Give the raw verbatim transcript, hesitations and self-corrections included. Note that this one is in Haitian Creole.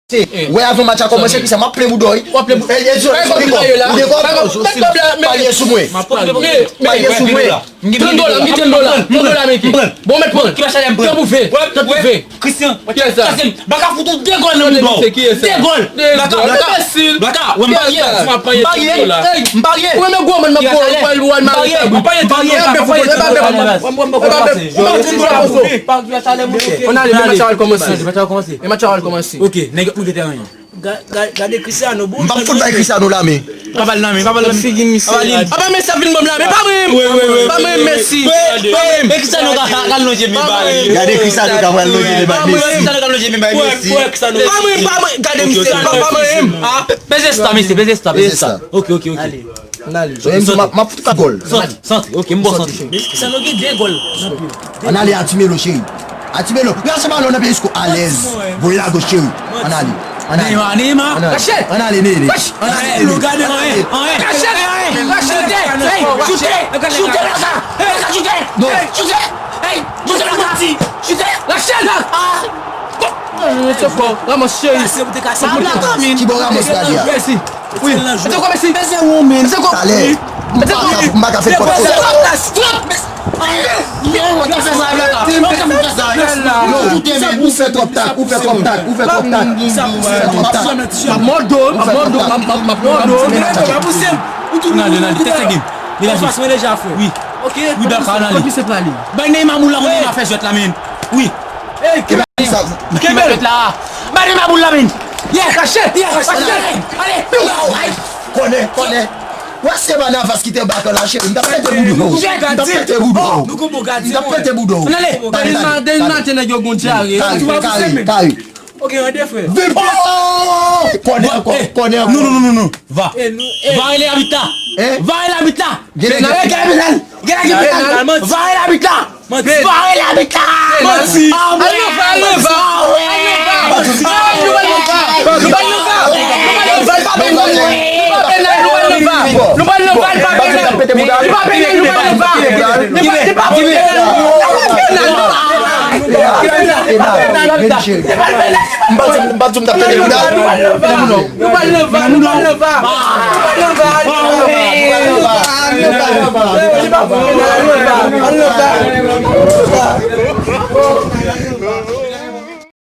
Wè, avan match la kòmanse, Christian, m ap plen bouda w, wi. W ap plen bouda. Ou dekò, ou dekò, palye sou mwen. Palye sou mwen. Trant dola, m gen trant dola, trant dola mete. Bon, mèt pran. Trant pou ve. Trant pou ve. Christian, kiyès sa? Baka fout ou de gòl nan bouda w. De gòl. Baka, Baka, Baka, wè m parye, m parye, m parye, m parye. Ou renmen gwo moun, m ap pran, ou al, ou al mare sa, wi. M parye, m parye, m parye. On ale, men match la al kòmanse. Men match la al kòmanse. Ok, nèg yo ap moute tèren an. Ga- ga- Gade Cristiano, bon. M p ap fout bay Cristiano la men. Pa ba l nan men, pa ba l nan men. Figi misye. Pa ba l. Apa Messi ap vin ban m la men, pa mwen menm. Pa mwen menm Messi. Pa mwen menm. Men Cristiano ka ka lonje men ba li. Gade Cristiano ka pral lonje men ba Messi. Cristiano ka lonje men ba Messi. Pa mwen, pa mwen, gade misye, pa pa mwen menm. Ah, peze stop, mesye, peze stop, peze stop. Ok, ok, ok. Ann ale. M ap fout ou kat gòl. Santre, santre. Ok, m bon santre. Men Cristiano gen de gòl. Ann ale, Atimelo, cheri. Atimelo, lase balon nan pye Isco, alèz. Voye l agoch, cheri. Ann ale. Ann ale. Neymar, Neymar. Ann ale. Ann ale, Nene. Ann ale, Nene. Gade, anyen, anyen. Kache, kache, choute, choute, choute, Baka. Baka, choute. Non. Choute. Hey, choute, Baka. Choute. Lase l. Ah. Ranmase, cheri. Kibò Ramos gade a? Mèsi. Wi. Mete kò, Messi. Peze ou, men. Peze kò. Talè. M pa ka, m pa ka fè kòb. Ou fè twòp tak, ou fè twòp tak, ou fè twòp tak. M ap mòdo, m ap mòdo, m ap mòdo. Ann ale, ann ale, tèt sèk gen. Degaje. Wi. Wi, Baka, ann ale. Bay Neymar boul la pou Neymar fè jwèt la, men. Wi. Kenbe l la. Bay Neymar boul la, men. Yeah, kache, yeah, kache. Ale. Kònè, kònè. Wè se pa Navas ki te baka la, cheri. M t ap pete bouda w. M t ap pete bouda w. M t ap pete bouda w. Ann ale. Demen maten nèg yo gon dyare. Kare, kare, kare. Ok, an de frè. Vin. Oh! Kònè ankò, kònè ankò. Non, non, non, non, non. Va. Va rele abit la. Va rele abit la. Gen nèg. Gen abit la. Gen abit la. Va rele abit la. Va rele abit la. Manti. Al nan va, al nan va. Al nan va. Al nan va. Nou pral nan va. Nou pral nan va. Nou pral nan va. Nou pral nan va. Li pa penal. Li pa penal. Nou pral nan va. Li pa penal. Nou pral nan va. M pa di, m pa di m t ap tande bouda. Nou pral nan va, nou pral nan va. Nou pral nan va, nou pral nan va. Nou pral nan va, nou pral nan va. Nou pral nan va, nou pral nan va. Nou pral nan va.